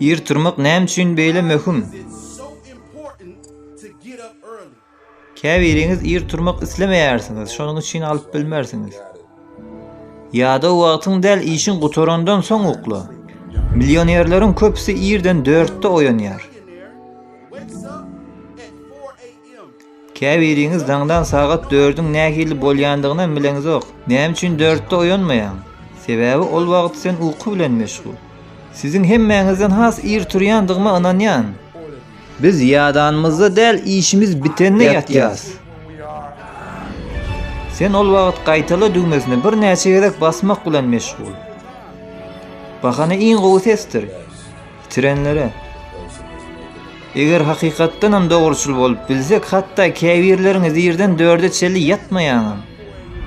Ir turmak näme üçin beýle möhüm? Käbiriňiz ir turmak islemeýärsiňiz, şonuň üçin alyp bilmersiňiz. Ýadaw wagtyň däl, işiň gutarandan soň ukla. Millionerleriň köpüsi irden dörtde oýanýar. Käbiriňiz daňdan sagat dördüň nähili bolýandygynam bileňizok. Näme üçin dörtde oýanmaýaň? Sebäbi ol wagt sen uky bilen meşgul. Siziň hemmäňizden has ir turýandygyma ynanýan. Biz ýadanymyzda däl, işimiz bitende ýatýas. Sen ol wagt gaýtala düwmesine birnäçe gezek basmak bilen meşgul. Bahana iň gowy sesdir. Ýitirenlere. Eger hakykatdanam dogruçyl bolup bilsek, hatda käbirleriňiz irden dörde çenli ýatmaýaňam.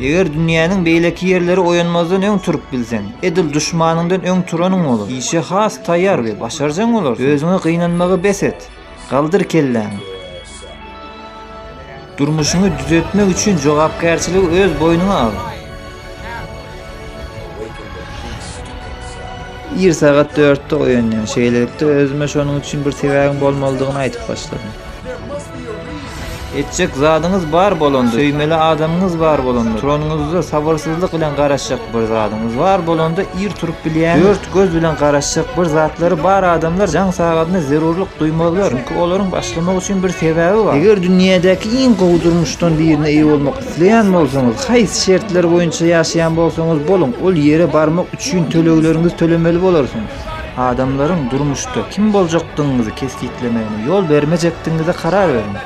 Eger dünýäniň beýleki ýerleri oýanmazdan öň turup bilseň, edil duşmanyňdan öň turanyň bolar. Işe has taýýar we başarjaň bolarsyň. Özüňe gynanmagy bes et. Galdyr kelläňi. Durmuşyňy düzetmek üçin jogapkärçiligi öz boýnuňa al. Ir sagat dörtde oýanýan. Şeýlelikde, özüme şonuň üçin bir sebäbiň bolmalydygyny aýdyp başladym. Etjek zadyňyz bar bolanda, söýmeli adamyňyz bar bolanda, turanyňyzda sabyrsyzlyk bilen garaşjak bir zadyňyz bar bolanda ir turup bilýäňiz. Dört göz bilen garaşjak bir zatlary bar adamlar jaň sagadyna zerurlyk duýmazlar, çünki olaryň başlamak üçin bir sebäbi bar. Eger dünýädäki iň gowy durmuşdan birine eýe bolmak isleýän bolsaňyz, haýsy şertler boýunça ýaşaýan bolsaňyz boluň, ol ýere barmak üçin tölegleriňizi tölemeli bolarsyňyz. Adamlaryň durmuşda kim boljakdygyňyzy kesgitlemegine ýol bermejekdigiňize karar beriň.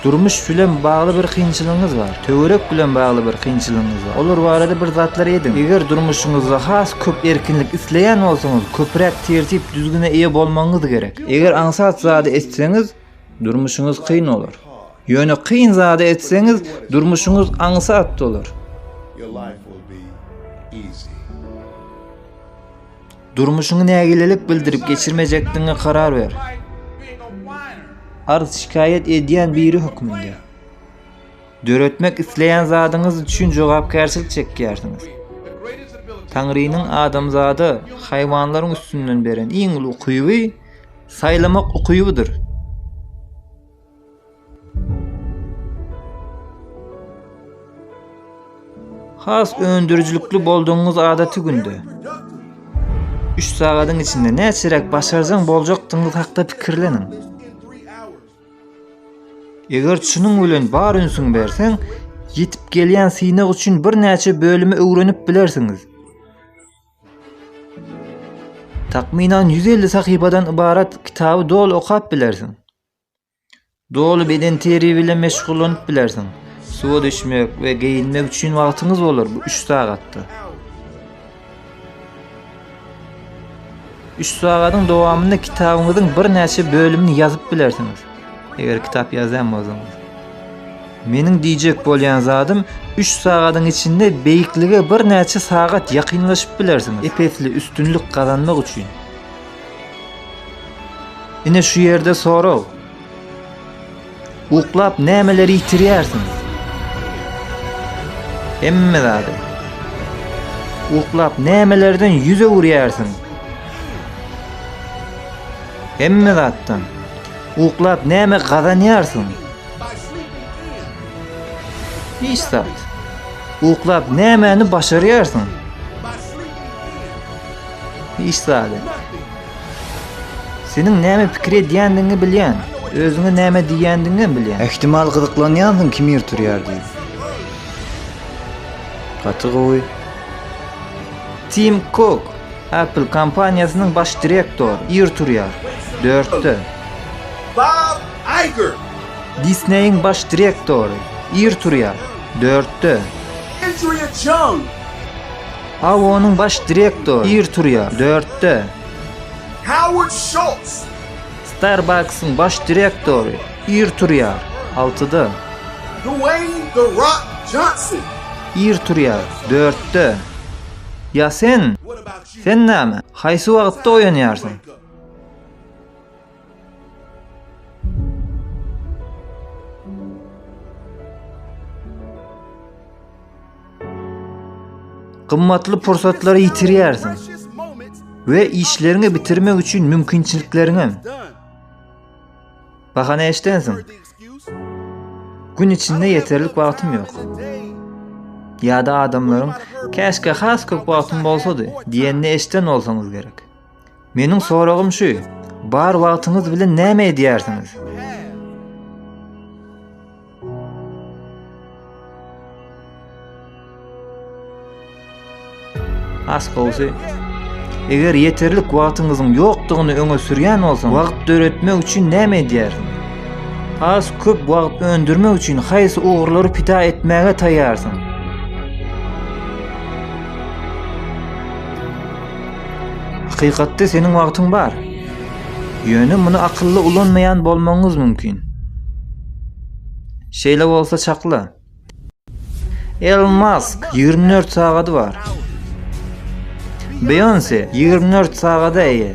Durmuş bilen bagly bir kynçylygyňyz bar, töwerek bilen bagly bir kynçylygyňyz bar. Olar barada bir zatlar ediň. Eger durmuşyňyzda has köp erkinlik isleýän bolsaňyz, köpräk tertip-düzgüne eýe bolmagyňyz gerek. Eger aňsat zady etseňiz, Durmuşyňyz kyn bolar. Ýöne kyn zady etseňiz, durmuşyňyz aňsat bolar. Durmuşyňy nägilelik bildirip geçirmejekdigiňe karar ber. Arz-şikaýat edýän biri hökmünde. Döretmek isleýän zadyňyz üçin jogapkärçilik çekýärsiňiz. Taňrynyň adamzada haýwanlaryň üstünden beren iň uly ukyby Saýlamak ukybydyr. Has öndürijilikli boldugyňyz adaty günde. Üç sagadyň içinde näçeräk başarjaň boljakdygyňyz hakda pikirleniň. Eger çynyň bilen bar ünsüňi berseň, ýetip gelýän synag üçin birnäçe bölümi öwrenip bilersiňiz. Takmynan 150 sahypadan ybarat kitaby doly okap bilersiň. Doly bedenterbiýe bilen meşgullanyp bilersiň. Suwa düşmek we geýinmek üçin wagtyňyz bolar bu 3 sagatda. 3 sagadyň dowamynda kitabyňyzyň birnäçe bölümini ýazyp bilersiňiz. Eger kitap ýazýan bolsaňyz. Meniň diýjek bolýan zadym, üç sagadyň içinde beýiklige birnäçe sagat ýakynlaşyp bilersiňiz, ep-esli üstünlik gazanmak üçin. Ine şu ýerde sorag. Uklap nämeleri ýitirýärsiň? Hemme zady. Uklap nämelerden ýüz öwürýärsiň? Hemme zatdan. Uklap näme gazanýarsyň? Hiç zat. Uklap nämäni başarýarsyň? Hiç zady. Seniň näme pikir edýändigiňi bilýän. Özüňe näme diýýändigiňi hem bilýän. Ähtimal gyzyklanýansyň kim ir turýar diýip. Gaty gowy. Tim Kuk, Apple kompaniýasynyň baş direktory, ir turýar. Dörtde. Bob Iger. Disneýiň baş direktory, ir turýar. Dörtde. Andrea Jung. AO-nyň baş direktory, ir turýar. Dörtde. Howard Schultz. Starbucks-yň baş direktory, ir turýar. Altyda. Dwayne The Rock Johnson. Ir turýar. Dörtde. Ýa sen? Sen näme? Haýsy wagtda oýanýarsyň? Gymmatly pursatlary ýitirýärsiň we işleriňi bitirmek üçin mümkinçilikleriňem. Bahana eşdensiň. Gün içinde ýeterlik wagtym ýok. Ýa-da adamlaryň käşgä has köp wagtym bolsady diýenini eşden bolsaňyz gerek. Meniň soragym şu, bar wagtyňyz bilen näme edýärsiňiz? Has gowusy, eger ýeterlik wagtyňyzyň ýokdugyny öňe sürýän bolsaňyz, wagt döretmek üçin näme edýärsiňiz? Has köp wagt öndürmek üçin haýsy ugurlary pida etmäge taýýarsyň? Hakykatda seniň wagtyň bar. Ýöne muny akylly ulanmaýan bolmagyňyz mümkin. Şeýle bolsa çakla. Elon Musk 24 sagady bar. Beýonse 24 sagada eýe.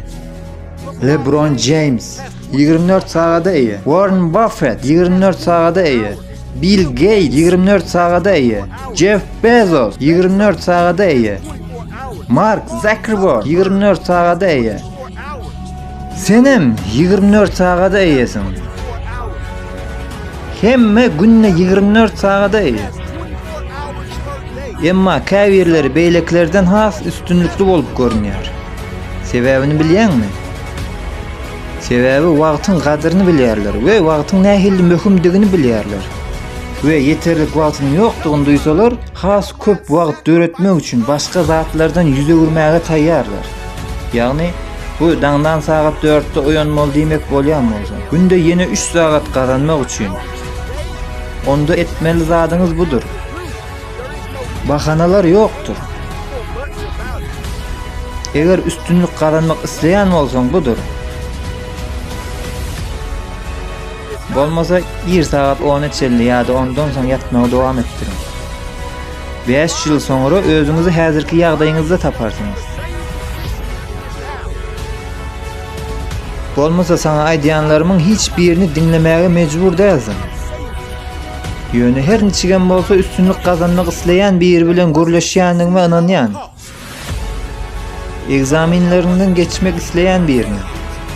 LeBron James 24 sagada eýe. Warren Buffett 24 sagada eýe. Bill Gates 24 sagada eýe. Jeff Bezos 24 sagada eýe. Mark Zuckerberg 24 sagada eýe. Senem 24 sagada eýesiň. Hemme günde 24 sagada eýe. Emma käbirleri beýlekilerden has üstünlikli bolup görünýär. Sebäbini bilýäňmi? Sebäbi wagtyň gadyryny bilýärler we wagtyň nähili möhümdigini bilýärler. We ýeterlik wagtynyň ýokdugyny duýsalar, has köp wagt döretmek üçin başga zatlardan ýüz öwürmäge taýýarlar. Ýagny, bu daňdan sagat dörtde oýanmaly diýmek bolýan bolsa, günde ýene üç sagat gazanmak üçin, onda etmeli zadyňyz budur. Bahanalar ýokdur. Eger üstünlik gazanmak isleýän bolsaň budur. Bolmasa ir sagat ona çenli ýa-da ondan soň ýatmagy dowam etdiriň. 5 ýyl soňra özüňizi häzirki ýagdaýyňyzda taparsyňyz. Bolmasa saňa aýdýanlarymyň hiç birini diňlemäge mejbur dälsiň. Ýöne her niçigem bolsa üstünlik gazanmak isleýän biri bilen gürleşýändigime ynanýan. Ekzamenleriňden geçmek isleýän birine.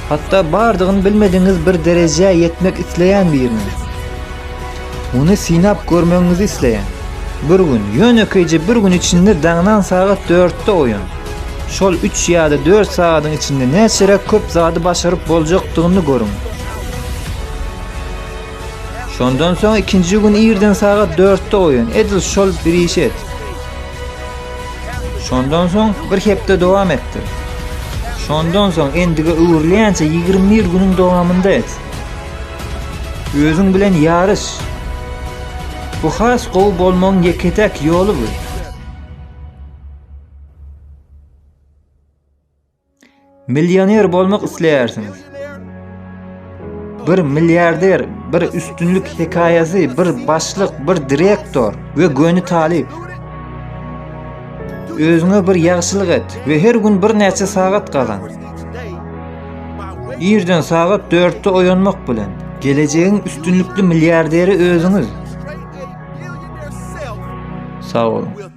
Hatda bardygyny bilmedigiňiz bir derejä ýetmek isleýän birine. Muny synap görmegiňizi isleýän. Bir gün, ýönekeýje bir gün içinde daňdan sagat dörtde oýan. Şol üç ýa-da dört sagadyň içinde näçeräk köp zady başaryp boljakdygyny görüň. Şondan soň ikinji gün irden sagat dörtde oýan, edil şol bir işi et. Şondan soň bir hepde dowam etdir. Şondan soň endige öwrülýänçä 21 günüň dowamynda et. Özüň bilen ýaryş. Bu has gowy bolmagyň ýeke-täk ýoly bu. Millioner bolmak isleýärsiňiz. Bir milliarder, bir üstünlik hekaýasy, bir başlyk, bir direktor we göni talyp. Özüňe bir ýagşylyk et we her gün birnäçe sagat gazan. Irden sagat 4-de oýanmak bilen, gelejegiň üstünlikli milliarderi özüňiz. Sag boluň.